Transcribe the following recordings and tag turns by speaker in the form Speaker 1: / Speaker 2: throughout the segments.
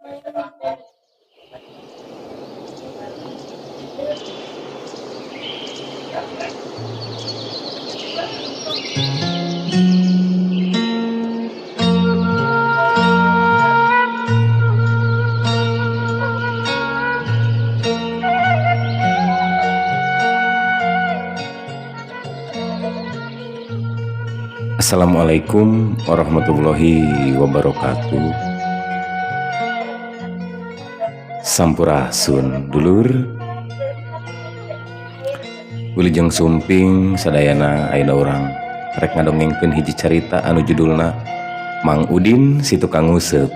Speaker 1: Assalamualaikum warahmatullahi wabarakatuh. Sampurasun, dulur. Wilujeng sumping sadayana. Ayeuna urang rek ngadongengkeun hiji carita anu judulna Mang Udin si tukang nguseup.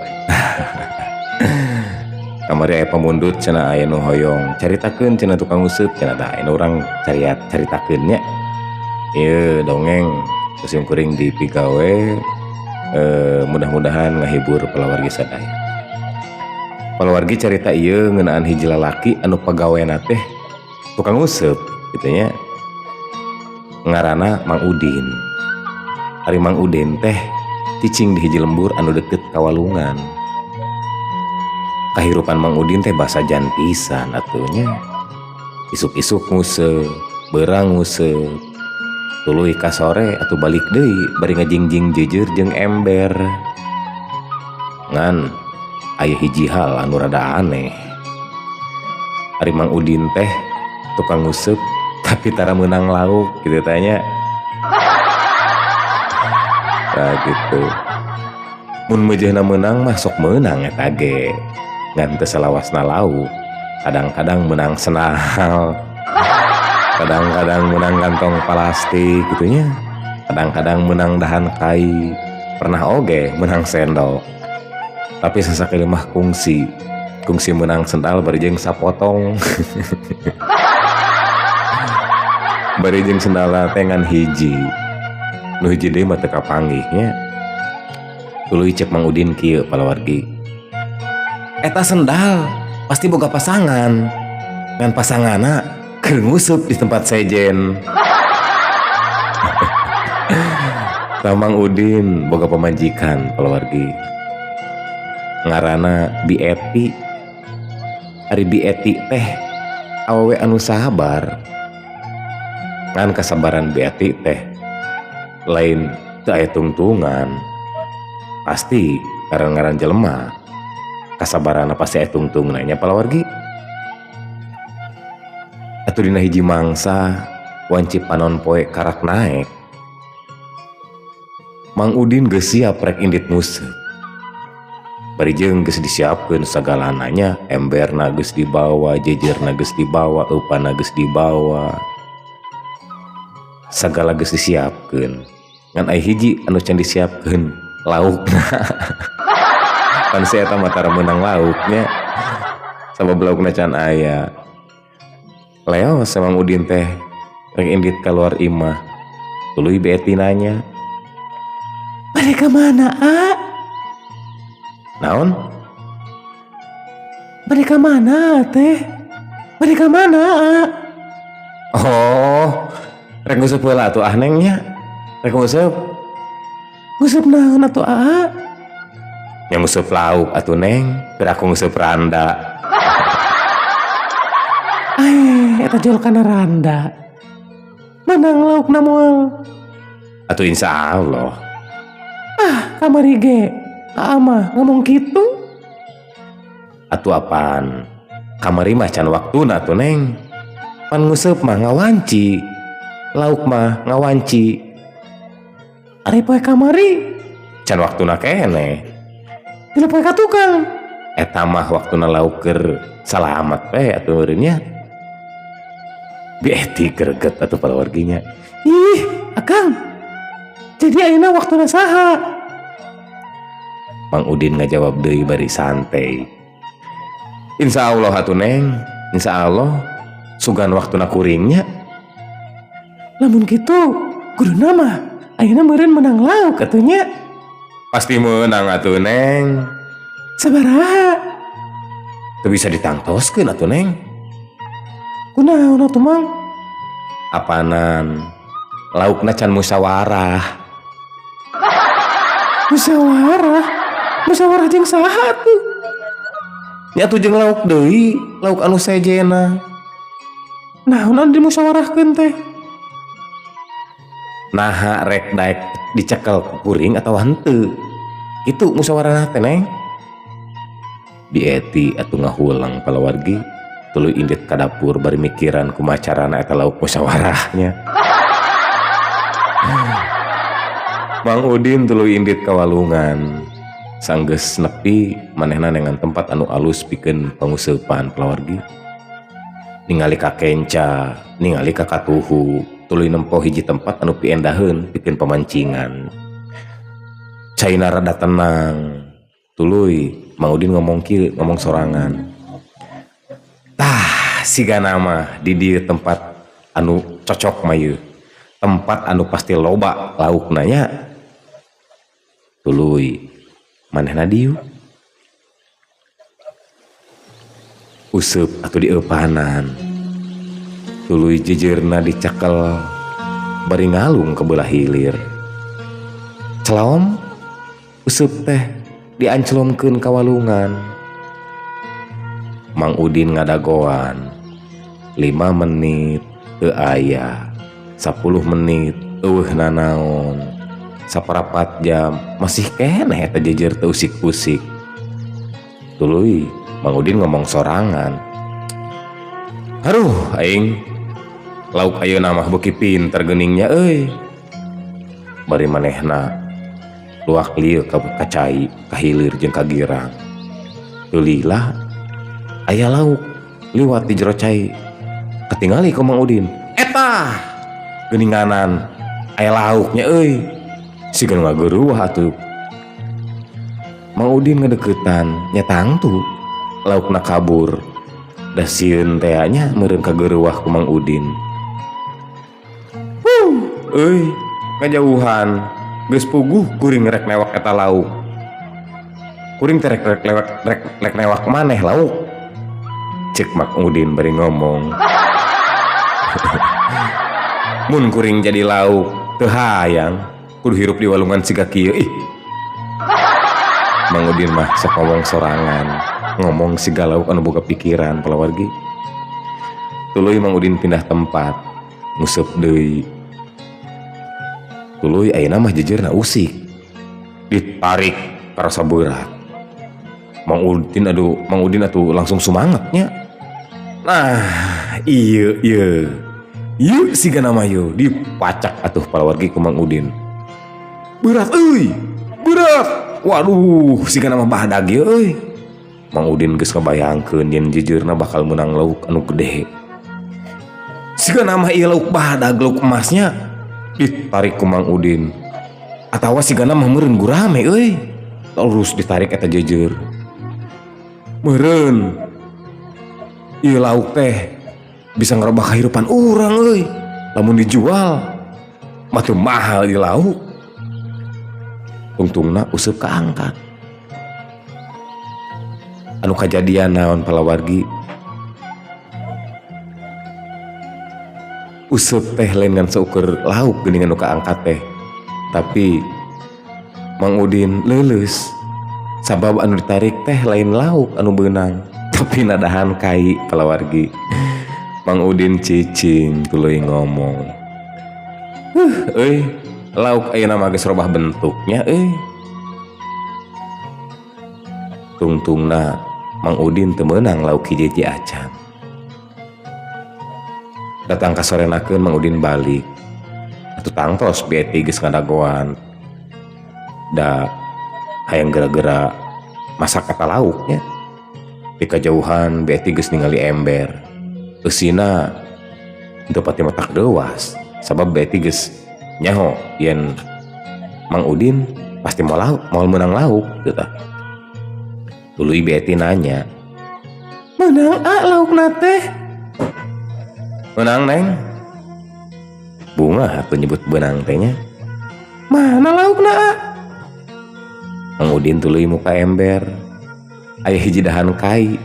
Speaker 1: Kamari aya pamundut cenah, aya nu hoyong caritakeun cenah, tukang nguseup cenah. Tah, ayeuna urang cariat caritakeun nya. Ieu dongeng ku sim kuring dipigawe, mudah-mudahan ngahibur palawargi sadaya. Palawargi, carita ieu ngeunaan hiji lalaki anu pagawena teh tukang nguseup kitu nya, ngaranna Mang Udin. Ari Mang Udin teh cicing di hiji lembur anu deket ka walungan. Kahirupan Mang Udin teh basajan pisan atuh nya, isuk-isuk nguseup, beurang nguseup, tuluy ka sore atuh balik deui bari ngajingjing jeujeur jeung ember. Ngan aya hiji hal anu rada aneh. Ari Mang Udin teh tukang nguseup tapi tara meunang lauk kitu tah nya. Tah, gitu. Mun meujeuhna meunang mah sok meunang eta ge, ngan teu salawasna lauk. Kadang-kadang meunang sendal, kadang-kadang meunang kantong plastik kitu nya, kadang-kadang meunang dahan kai, pernah oge meunang sendok. Tapi sasakali mah kungsi, kungsi meunang sendal bari jeung sapotong. Bari jeung sendalna teh ngan hiji, nu hiji deui mah teu kapanggih nya. Tuluy cek Mang Udin kieu, palawargi, "Eta sendal pasti boga pasangan, ngan pasanganna keur nguseup di tempat sejen." Tah, Mang Udin boga pamajikan, palawargi, ngaranna Bi Eti. Ari Bi Eti teh awewe anu sabar, ngan kasabaran Bi Eti teh lain teu aya tungtungan. Pasti ngaran-ngaran jelema kasabaranna pasti aya tungtungna nya, palawargi. Atuh dina hiji mangsa wanci panon poe karak naek, Mang Udin geus siap rek indit nguseup. Bari jeung geus disiapkeun sagalana nya, emberna geus dibawa, jejeurna geus dibawa, eupanna geus dibawa. Sagala geus disiapkeun. Ngan aya hiji anu can disiapkeun, laukna. Pan si eta mah tara meunang lauk nya, sabab laukna can aya. Leos Mang Udin teh rek indit kaluar imah. Tuluy Bi Eti nanya, "Bade ka mana, A?" "Naon?" "Bade ka mana teh? Bade ka mana, A?" "Oh, rek nguseup heula atuh ah, Neng, nya. Rek nguseup." "Nguseup naon atuh, A?" "Nya nguseup lauk atuh, Neng, keur aku nguseup randa."
Speaker 2: Aeh, eta jol kana randa. Menang laukna moal?
Speaker 1: Atuh insya Allah.
Speaker 2: Ah, kamari ge Aa mah ngomong kitu.
Speaker 1: Atuh apaan? Kamari mah can waktuna atuh, Neng. Pan nguseup mah ngawanci. Lauk mah ngawanci.
Speaker 2: Ari poe kamari?
Speaker 1: Can waktuna keneh.
Speaker 2: Dina poe ka tukang?
Speaker 1: Eta mah waktuna lauk keur salamat we atuh meureun nya. Bi Eti greget atuh, palawargi nya.
Speaker 2: Ih, Akang. Jadi ayeuna waktuna saha?
Speaker 1: Mang Udin ngajawab deui bari santai. "Insya Allah atuh, Neng, insya Allah sugan waktuna kuring nya."
Speaker 2: Lamun kitu, kuduna mah ayeuna meureun menang lauk atuh nya.
Speaker 1: Pasti meunang atuh, Neng.
Speaker 2: Sabaraha?
Speaker 1: Teu bisa ditangtoskeun atuh, Neng.
Speaker 2: Kunaon atuh, Mang?
Speaker 1: Apanan laukna can musyawarah.
Speaker 2: Musyawarah? Musyawarah jeung saha tuh?
Speaker 1: Nya atuh jeung lauk deui, lauk anu sejenna.
Speaker 2: Naon anu dimusyawarahkeun teh?
Speaker 1: Naha rek daek dicekel ku kuring atawa henteu. Kitu musyawarahna teh, Neng. Bi Eti atuh ngahulang palawargi, tuluy indit ka dapur bari mikiran kumaha carana eta lauk musyawarahnya. Mang Udin tuluy indit ka walungan. Sanggeus nepi manehna nengan tempat anu alus pikeun panguseupan palawargi. Ningali ka kenca, ningali ka katuhu, tuluy nempo hiji tempat anu piendaheun pikeun pamancingan. Caina rada tenang. Tuluy Mang Udin ngomong kieu, ngomong sorangan. Tah, sigana mah di dieu tempat anu cocok mah ieu. Tempat anu pasti loba laukna nya. Tuluy manehna dieu. Useup atuh dieupanan. Tuluy jejeurna dicekel bari ngalung ke belah hilir. Celom useup teh dianclomkeun ka walungan. Mang Udin ngadagoan 5 menit teu aya, 10 menit eueuh nanaon, saparapat jam masih keneh eta jejer teu usik-usik. Tuluy Mang Udin ngomong sorangan. Aduh aing, lauk ayeuna mah beuki pinter geuningnya euy. Bari manehna luak lieu ka cai, ka hilir jeung ka girang. Teu lila aya lauk liwat di jero cai. Katingali ku Mang Udin. Eta geuninganan aya lauknya euy. Siga nu ngageuruwah atuh. Mang Udin ngedeukeutan nya tangtu laukna kabur. Da sieun teh nya meureun kageuruwah ku Mang Udin. Huh, euy, ngajauhan. Geus puguh kuring rek newak eta lauk. Kuring teh rek rek rek rek newak maneh lauk. Cek Mang Udin bari ngomong. Mun kuring jadi lauk teu hayang kudu hirup di walungan siga kieu ih. Mang Udin mah sok ngomong sorangan, ngomong siga lauk anu boga pikiran palawargi. Tuluy Mang Udin pindah tempat, nguseup deui. Tuluy ayeuna mah jejerna usik. Ditarik karasa berat. Mang Udin aduh, Mang Udin atuh langsung sumangatnya. Nah, ieu ieu. Ieu siga nama ieu dipacak atuh palawargi ku Mang Udin. Berat euy. Berat. Waduh, siga nama badag ieu euy. Mang Udin geus ngabayangkeun yen jejerna bakal meunang lauk anu gede. Siga nama ieu lauk badag, lauk emasnya. Ditarik ku Mang Udin. Atawa sigana mah meureun gurame euy. Terus ditarik eta jejer. Meureun ieu lauk teh bisa ngerubah kehidupan urang euy. Lamun dijual mah teu mahal ieu lauk. Tungtungna useup kaangkat. Anu kajadian naon palawargi? Useup teh lain ngan seukur lauk geuningan nu kaangkat teh. Tapi Mang Udin leuleus sabab anu ditarik teh lain lauk anu beunang, tapi nadahan kai palawargi. Mang Udin cicing tuluy ngomong. Euy, lauk ayeuna mah geus robah bentuknya euy. Tungtungna Mang Udin teu meunang lauk hiji-hiji acan. Datang ka sorenakeun Mang Udin balik. Atuh tangtos Bi Eti geus ngadagoan. Da hayang geura-geura masak eta lauknya. Di kajauhan Bi Eti geus ningali ember. Eusina teu pati matak deuas sabab Bi Eti geus nyaho yen Mang Udin pasti moal lauk, moal meunang lauk kitu tah. Tuluy Bi Eti nanya,
Speaker 2: "Meunang a laukna teh?"
Speaker 1: "Meunang, Neng." Bunga atuh nyebut beunang teh nya.
Speaker 2: "Mana laukna, a?"
Speaker 1: Mang Udin tuluy muka ember. Aya hiji dahan kai.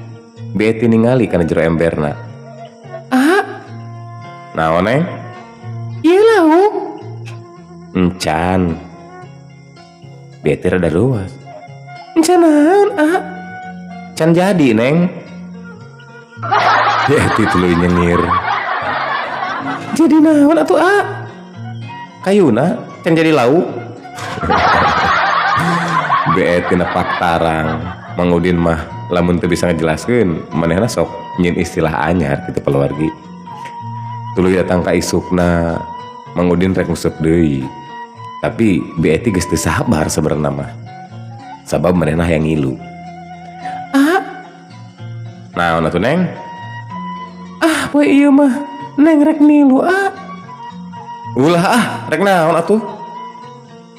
Speaker 1: Bi Eti ningali kana jero emberna.
Speaker 2: "A?"
Speaker 1: "Naon, Neng?"
Speaker 2: "Ieu lauk."
Speaker 1: "Encan." Bi Eti rada ruas.
Speaker 2: "Encan naon, a?"
Speaker 1: Can jadi, Neng. Bi Eti tuluy nyengir.
Speaker 2: Jadi naon atuh, A?
Speaker 1: Kayuna can jadi lauk. Bi Eti nepak tarang. Mang Udin mah lamun teu bisa ngejelaskeun, manehna sok nyieun istilah anyar kitu, palawargi. Tuluy datang ka isukna, Mang Udin rek nguseup deui. Tapi Bi Eti geus teu sabar sebenarna mah. Sabab manehna hayang ngilu.
Speaker 2: A,
Speaker 1: Naon atuh, Neng?
Speaker 2: Ah, poe ieu mah Neng rek nilu, A.
Speaker 1: Ulah ah, rek naon atuh?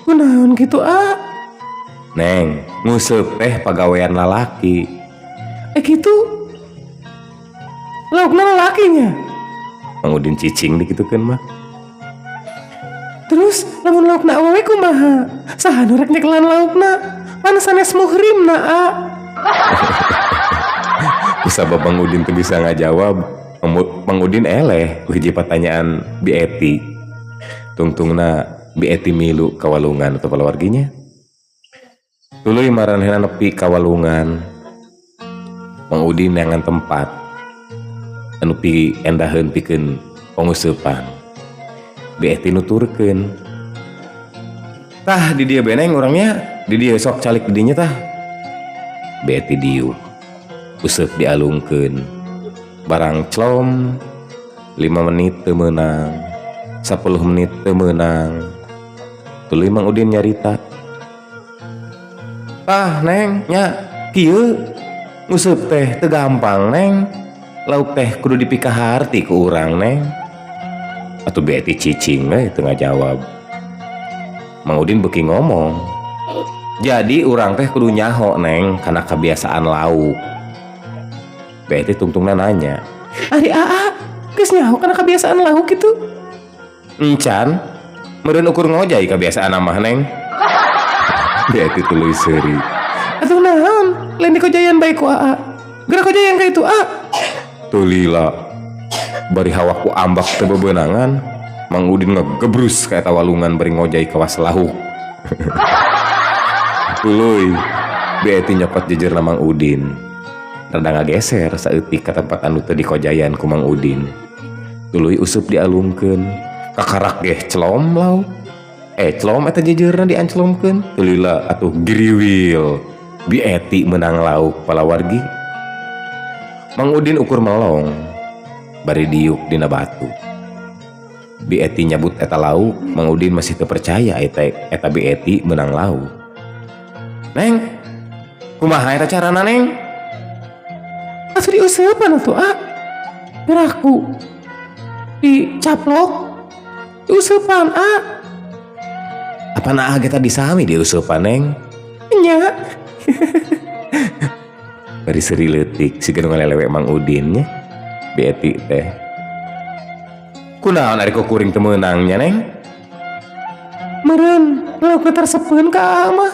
Speaker 2: Kunaon kitu, A?
Speaker 1: Neng, nguseup teh pagawean lalaki.
Speaker 2: Eh, kitu. Laukna lalakinya.
Speaker 1: Mang Udin cicing dikitukeun mah.
Speaker 2: Terus lamun laukna awewe kumaha? Saha nu rek nyekelan laukna? Pan sanes muhrimna, A.
Speaker 1: Kusabab Mang Udin teu bisa ngajawab, Mang Udin eleh ku hiji pertanyaan Bi Eti. Tungtungna Bi Eti milu ka walungan atau palawarginya. Tuluy maranehna nepi ka walungan. Mang Udin neangan tempat anu pi endaheun pikeun panguseupan. Bi Eti nuturkeun. Tah, di dieu beneng urangnya, di dieu sok calik di dinya tah. Bi Eti diuk. Useup dialungkeun. Barang clom 5 menit teu meunang, 10 menit teu meunang. Tuluy Mang Udin nyarita. Tah, Neng, nya kieu nguseup teh teu gampang, Neng. Lauk teh kudu dipikaharti ku urang, Neng. Atuh Bi Eti cicing we teu ngajawab. Mang Udin beuki ngomong. Jadi urang teh kudu nyaho, Neng, kana kebiasaan lauk. Bi Eti tungtungna nanya.
Speaker 2: Ari Aa, geus nyaho kana kebiasaan lauk kitu?
Speaker 1: Encan, meureun ukur ngojay kebiasaan mah, Neng. Bi Eti tuluy seuri.
Speaker 2: Atuh naon? Lain dikojayan bae ku Aa. Geura kojayan ka itu, A.
Speaker 1: Tulila bari hawa ku ambak teu bebenangan, Mang Udin ngegebrus ka eta walungan bari ngojay kawas lauk. Tuluy Bi Eti nyokot jejerna Mang Udin. Rada ngageser saeutik ka tempat anu teu dikojayan ku Mang Udin. Tuluy useup dialungkeun. Kakarak geh celom lauk. Eh, celom eta jejerna dianclomkeun. Tulila atuh giriwil. Bi Eti menang lauk, palawargi. Mang Udin ukur melong bari diuk dina batu. Bi Eti nyabut eta lauk, Mang Udin masih teu percaya eta Bi Eti menang lauk. Neng, kumaha eta carana, Neng?
Speaker 2: Atuh diuseupan atuh, A. Piraku dicaplok diuseupan, A.
Speaker 1: Apa nah kita disami diuseupan, Neng?
Speaker 2: Nya.
Speaker 1: Bari seuri leutik siga nu ngalelewe Mang Udin nya. Bi Eti teh. Kunaon ari ku kuring teu meunang nya, Neng?
Speaker 2: Meureun laukna taresepeun ka Aa mah.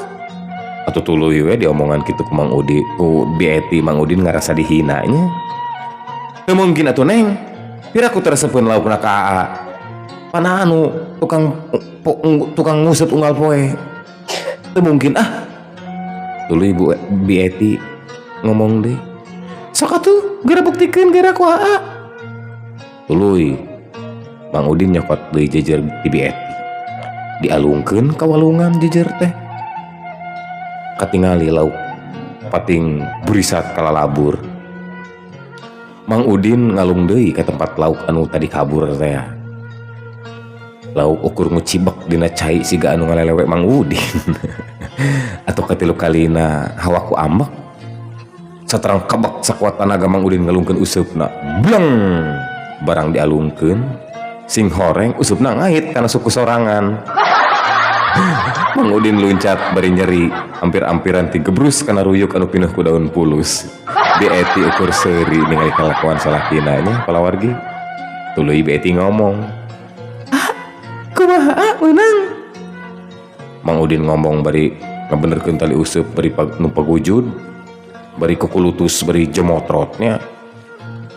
Speaker 1: Atuh tuluy we diomongan kitu ku Mang Udin, ku Bi Eti, Mang Udin ngarasa dihina nya. Teu mungkin atuh, Neng. Piraku taresepeun laukna ka Aa. Pana anu tukang nguseup unggal poe. Teu mungkin ah. Tuluy Bu Bi Eti ngomong deui.
Speaker 2: Sok atuh geura buktikeun geura ku Aa.
Speaker 1: Tuluy Mang Udin nyokot deui jejer ti Bi Eti. Dialungkeun ka walungan jejer teh. Katingali lauk pating burisat kalalabur. Mang Udin ngalung deui ka tempat lauk anu tadi kabur teh. Lauk ukur ngucibek dina cai siga anu ngalelewe Mang Udin. Atau katilu kalina hawa ku ambek. Saterang kebek sakuat tanaga Mang Udin ngalungkeun useupna. Bleng! Barang dialungkeun, sing horeng usupna ngait kana suku sorangan. Mang Udin luncat bari nyeri, hampir-ampiran tigebrus kana ruyuk anu pinuh ku daun pulus. Bi Eti ukur seuri ningali kalakuan salakina nya, palawargi. Tuluy Bi Eti ngomong.
Speaker 2: Kumaha, A, meunang?
Speaker 1: Mang Udin ngomong bari ngabenerkeun tali useup bari nu pagujud, bari kukulutus bari jemotrotnya.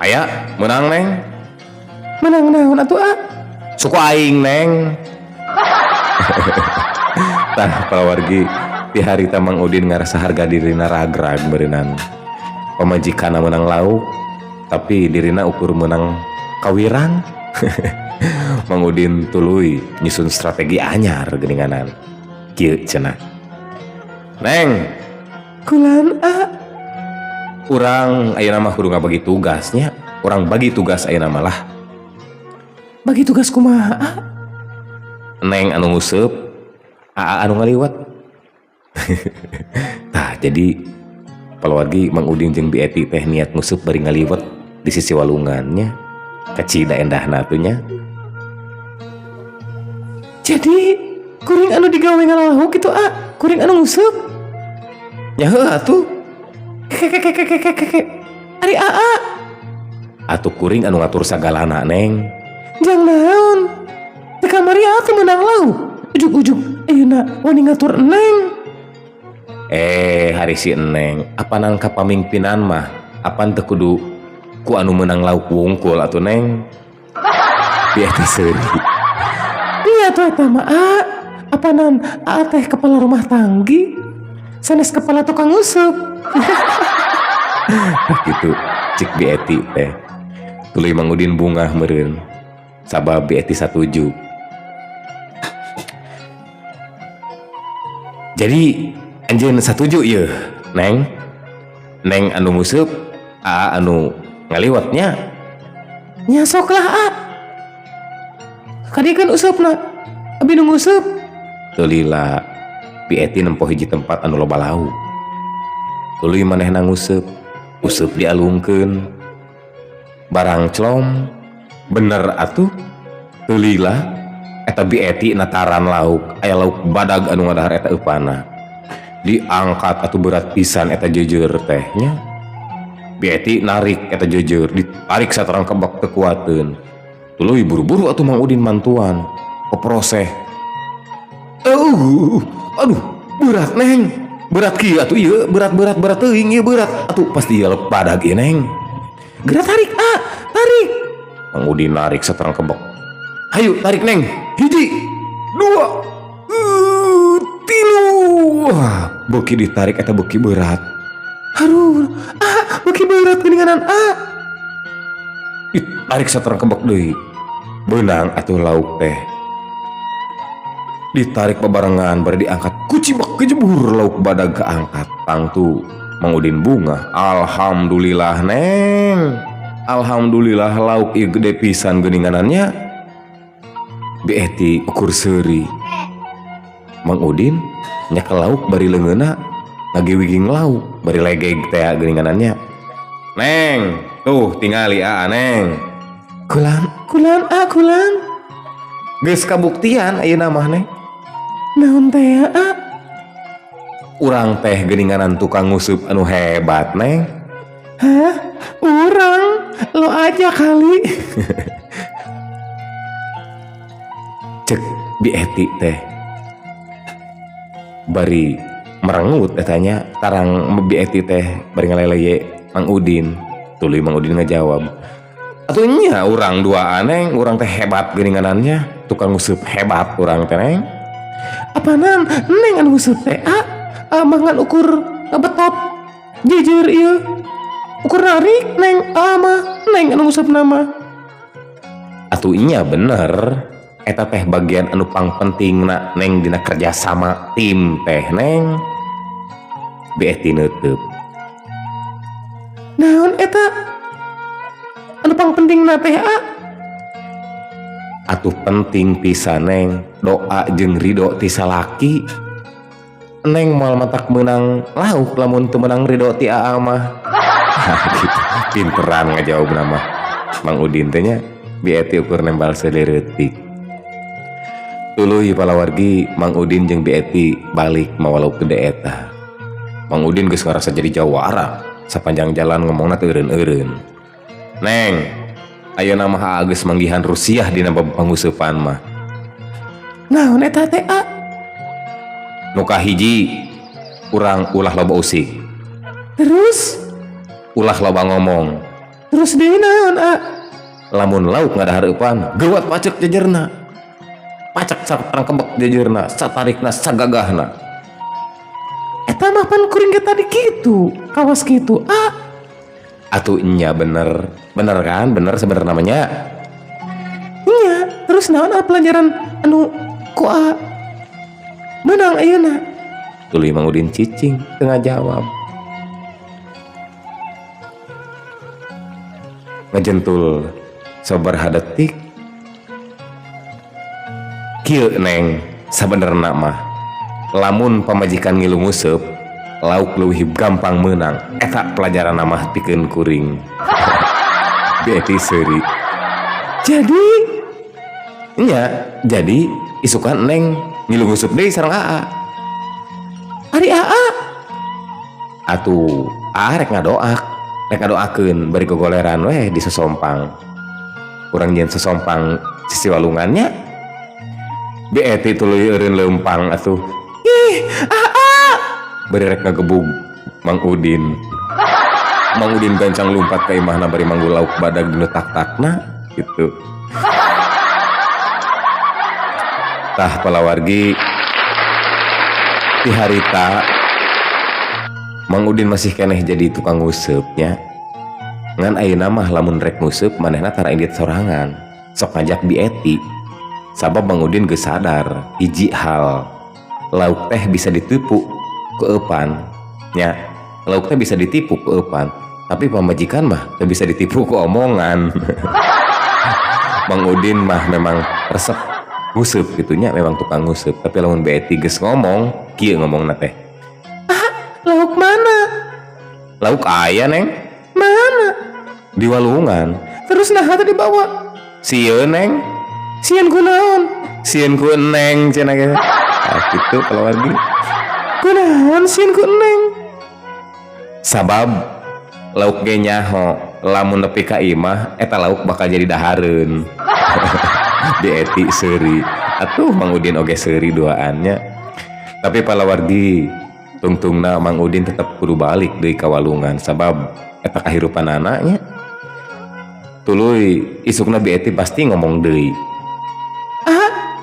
Speaker 1: Aya, meunang, Neng.
Speaker 2: Meunang naon atuh, A?
Speaker 1: Suku aing, Neng. Tah, palawargi, di harita Mang Udin ngarasa harga dirina ragrag beureunan. Pamajikanna menang lauk, tapi dirina ukur menang kawirang. Mang Udin tuluy nyusun strategi anyar geuninganan. Kieu cenah. Neng,
Speaker 2: Kulan, A.
Speaker 1: Urang ayeuna mah kudu ngabagi tugasnya. Urang bagi tugas ayeuna mah lah.
Speaker 2: Bagi tugas kumaha, A?
Speaker 1: Neng anu nguseup, Aa anu ngaliwet. Tah, jadi palawargi, Mang Udin jeung Bi Eti teh niat nguseup bari ngaliwet di sisi walungannya. Kacida endahna atuh nya.
Speaker 2: Jadi kuring anu digawe ngalauk gitu, A? Kuring anu nguseup?
Speaker 1: Ya heuh atuh.
Speaker 2: Kekekekekekeke. Ari Aa?
Speaker 1: Atuh kuring anu ngatur sagalana, Neng.
Speaker 2: Jang naon? Teu kamari Aa teu meunang lauk. Ujug-ujug ayeuna wani ngatur Neng.
Speaker 1: Eh, hari si Neng, apanan kapamimpinan mah apan teu kudu ku anu meunang lauk wungkul atuh, Neng? Bi Eti seuri.
Speaker 2: Iya tuh eta mah, A. Apanan Aa teh kepala rumah tanggi? Sanes kepala tukang nguseup.
Speaker 1: Gitu cik Bi Eti teh. Tuluy Mang Udin bungah meureun. Sabab Bi Eti satuju. Jadi anjeun satuju yeuh, Neng. Neng anu nguseup, Aa anu ngaliwetnya.
Speaker 2: Nya sok lah, A. Kadiekeun useupna. Abi nu nguseup.
Speaker 1: Teu lila Bi Eti nempo hiji tempat anu loba lauk. Tuluy manehna nguseup, useup dialungkeun. Barang clom, bener atuh. Teu lila eta Bi Eti nataran lauk, aya lauk badag anu ngadahar eta eupana. Diangkat atuh, berat pisan eta jeujeur teh nya. Bi Eti narik eta jeujeur, ditarik saterang kebak teu kuateun. Tuluy buru-buru atuh Mang Udin mantuan. Keproseh. Aduh, berat, Neng. Berat kieu atuh ieu, berat-berat berat teuing ieu, berat. Atuh pasti ieu lauk badag ieu, Neng.
Speaker 2: Geura tarik, A, tarik.
Speaker 1: Mang Udin narik saterang kebek. Hayu tarik, Neng. Hiji, dua, tilu. Wah, beuki ditarik eta beuki berat.
Speaker 2: Aduh, ah, beuki berat geuninganan, A.
Speaker 1: Ditarik saterang kebek deui. Beunang atuh lauk teh. Ditarik bebarengan bari diangkat, kucibek kejebur lauk badag keangkat. Tangtu Mang Udin bungah. Alhamdulillah, Neng. Alhamdulillah, lauk ieu gede pisan geuninganannya. Bi Eti ukur seuri. Mang Udin nyekel lauk bari leungeunna ngagiwiging lauk bari legeg teh geuninganannya. Neng, tuh tingali Aa, Neng.
Speaker 2: Kulan, kulan, A, kulan.
Speaker 1: Geus kabuktian ayeuna mah, Neng.
Speaker 2: Naon teh, A?
Speaker 1: Urang teh geuninganan tukang nguseup anu hebat, Neng.
Speaker 2: Hah? Urang? Lo aja kali.
Speaker 1: Cek Bi Eti teh. Bari merengut etanya tarang Bi Eti teh bari ngaleleye Mang Udin. Tuluy Mang Udin ngajawab. Atuh nya urang duaan, Neng, urang teh hebat geuninganannya, tukang nguseup hebat urang teh, Neng.
Speaker 2: Apanan Neng anu nguseup teh, A? Mah ngan ukur ngabetot. Jujur ieu. Ukur narik Neng, A mah Neng anu nguseup nama.
Speaker 1: Atuh nya bener. Eta teh bagian anu pangpentingna, Neng, dina kerjasama tim teh, Neng. Bi Eti neuteub.
Speaker 2: Naon eta? Anu pangpentingna teh, A?
Speaker 1: Atuh penting pisan, Neng, doa jeung ridho ti salaki. Neng moal matak meunang lauk lamun teu meunang ridho ti Aa mah. Gitu. Pinteran ngajawabna mah Mang Udin teh nya. Bi Eti ukur nembal seuleutik. Tuluy palawargi, Mang Udin jeung Bi Eti balik mawa lauk gede eta. Mang Udin geus ngarasa jadi jawara. Sapanjang jalan ngomongna teu eureun-eureun. Neng, ayeuna mah Aa geus manggihan rusiah dina bab panguseupan mah.
Speaker 2: Naon eta teh, A?
Speaker 1: Nu kahiji, urang ulah loba usik.
Speaker 2: Terus?
Speaker 1: Ulah loba ngomong.
Speaker 2: Terus deui naon, A?
Speaker 1: Lamun lauk ngadahar eupan, geuwat pacek jejerna. Pacek satarang kebek jejerna, satarikna, sagagahna.
Speaker 2: Eta mah pan kuring ge tadi kitu, kawas kitu, A.
Speaker 1: Atuh nya bener. Bener kan? Bener sebenerna mah nya.
Speaker 2: Nya, terus naon ah pelajaran anu ku A menang ayeuna?
Speaker 1: Tuluy Mang Udin cicing teu ngajawab. Ngejentul sabaraha detik. Kieu Neng, sabenerna mah lamun pamajikan ngilu nguseup, lauk leuwih gampang meunang. Eta pelajaranna mah pikeun kuring. Bi Eti seuri.
Speaker 2: Jadi
Speaker 1: nya, jadi isukan Neng ngilu nguseup deui sareng Aa.
Speaker 2: Ari Aa?
Speaker 1: Atuh Aa rek ngadoak, rek ngadoakeun bari gogoleran weh di sosompang. Urang nyieun sosompang sisi walungannya. Bi Eti tuluy eureun leumpang atuh.
Speaker 2: Ih, Aa!
Speaker 1: Bari rek ngagebug Mang Udin. Mang Udin gancang lumpat ka imahna bari manggul lauk badag dinu tak-takna gitu. Tah palawargi ti harita Mang Udin masih keneh jadi tukang nguseupnya. Ngan ayeuna mah lamun rek nguseup manehna tara indit sorangan, sok ngajak Bi Eti. Sabab Mang Udin geus sadar hiji hal, lauk teh bisa ditipu keeupan nya. Lauk teh bisa ditipu keeupan, tapi pamajikan mah teu bisa ditipu ku omongan. Mang Udin mah memang resep nguseup gitunya, memang tukang nguseup. Tapi lamun Bi Eti geus ngomong, kieu ngomongna teh.
Speaker 2: Ah, lauk mana?
Speaker 1: Lauk aya, Neng.
Speaker 2: Mana?
Speaker 1: Di walungan.
Speaker 2: Terus naha teh dibawa?
Speaker 1: Sieun, Neng.
Speaker 2: Sieun ku naon?
Speaker 1: Sieun ku Neng cenah ge. Ah, kitu palawargi.
Speaker 2: Kunaon sieun ku Neng?
Speaker 1: Sabab lauk ge nyaho lamun nepi ka imah eta lauk bakal jadi dahareun. Bi Eti seuri. Atuh Mang Udin oge seuri duaannya. Tapi palawargi tungtungna Mang Udin tetep kudu balik deui ka walungan sabab eta kahirupanana nya. Tuluy isukna Bi Eti pasti ngomong deui.
Speaker 2: Ah,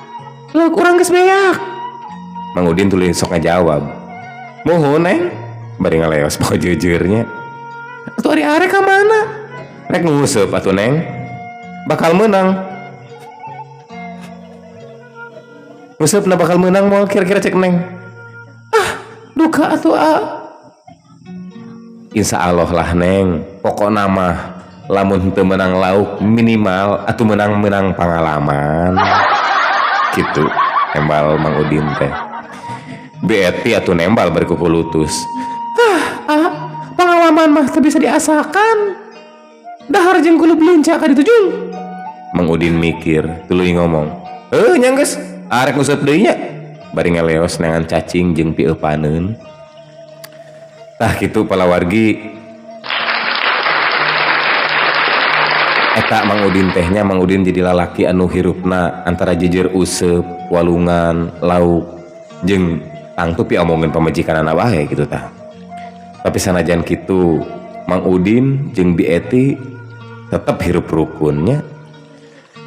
Speaker 2: lauk urang geus beak.
Speaker 1: Mang Udin tuluy sok ngajawab. Muhun, Neng. Bari ngaleos bawa jeujeur-nya.
Speaker 2: Atuh ari arek ka mana?
Speaker 1: Rek nguseup atuh, Neng. Bakal meunang. Nguseupna bakal meunang moal kira-kira cek Neng.
Speaker 2: Ah, duka atuh, A.
Speaker 1: Insya Allah lah, Neng. Pokokna mah lamun teu meunang lauk minimal atuh meunang-meunang pangalaman. Kitu nembal Mang Udin teh. Bi Eti atuh nembal bari kukulutus.
Speaker 2: Ah, ah, pengalaman mah teu bisa diasakan. Dahar jeung kulub leunca ka ditu jung.
Speaker 1: Mang Udin mikir, tuluy ngomong. Heuh nya geus, arek nguseup deui nya. Bari ngeleos neangan cacing jeung pieupaneun. Tah kitu palawargi. Eta Mang Udin teh nya, Mang Udin jadi lalaki anu hirupna antara jejer useup, walungan, lauk jeung tangtu piomongkeun pamajikanana wae kitu tah. Tapi sanajan kitu Mang Udin jeung Bi Eti tetep hirup rukunnya.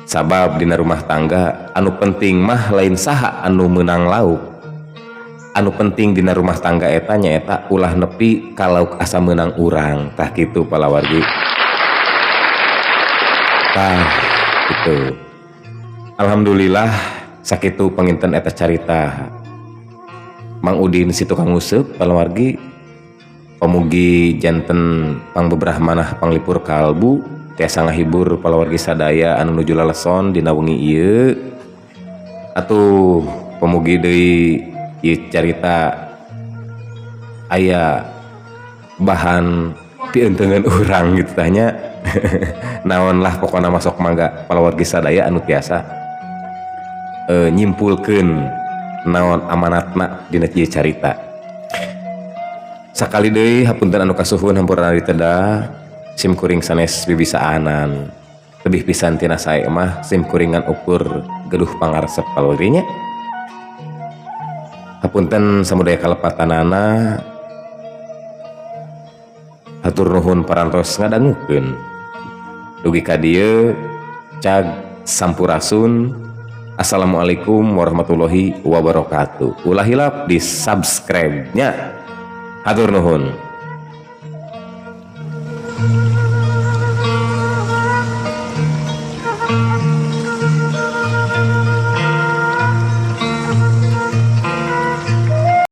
Speaker 1: Sabab dina rumah tangga anu penting mah lain saha anu meunang lauk. Anu penting dina rumah tangga eta nyaeta ulah nepi ka lauk asa meunang urang. Tah kitu palawargi. Tah kitu. Alhamdulillah sakitu panginten eta carita Mang Udin si tukang nguseup palawargi. Pamugi janten pangbeberah manah panglipur kalbu tiasa ngahibur palawargi sadaya anu nuju laleson dina wengi ieu. Atuh pamugi deui ieu carita aya bahan pieunteuneun urang gitu tah nya. Naon lah pokona masuk mangga palawargi sadaya anu tiasa nyimpulkeun naon amanatna dina ieu carita. Sakali deui hapunten anu kasuhun hampura diteda sim kuring sanes bibisaanan. Lebih pisan tina sae mah sim kuringan ukur geduh pangaresep palawarginya. Hapunten samudaya kalepatanana. Hatur nuhun parantos ngadangukeun. Dugi ka dieu cag sampurasun. Assalamualaikum warahmatullahi wabarakatuh. Ulah hilap di subscribe nya. Hatur nuhun.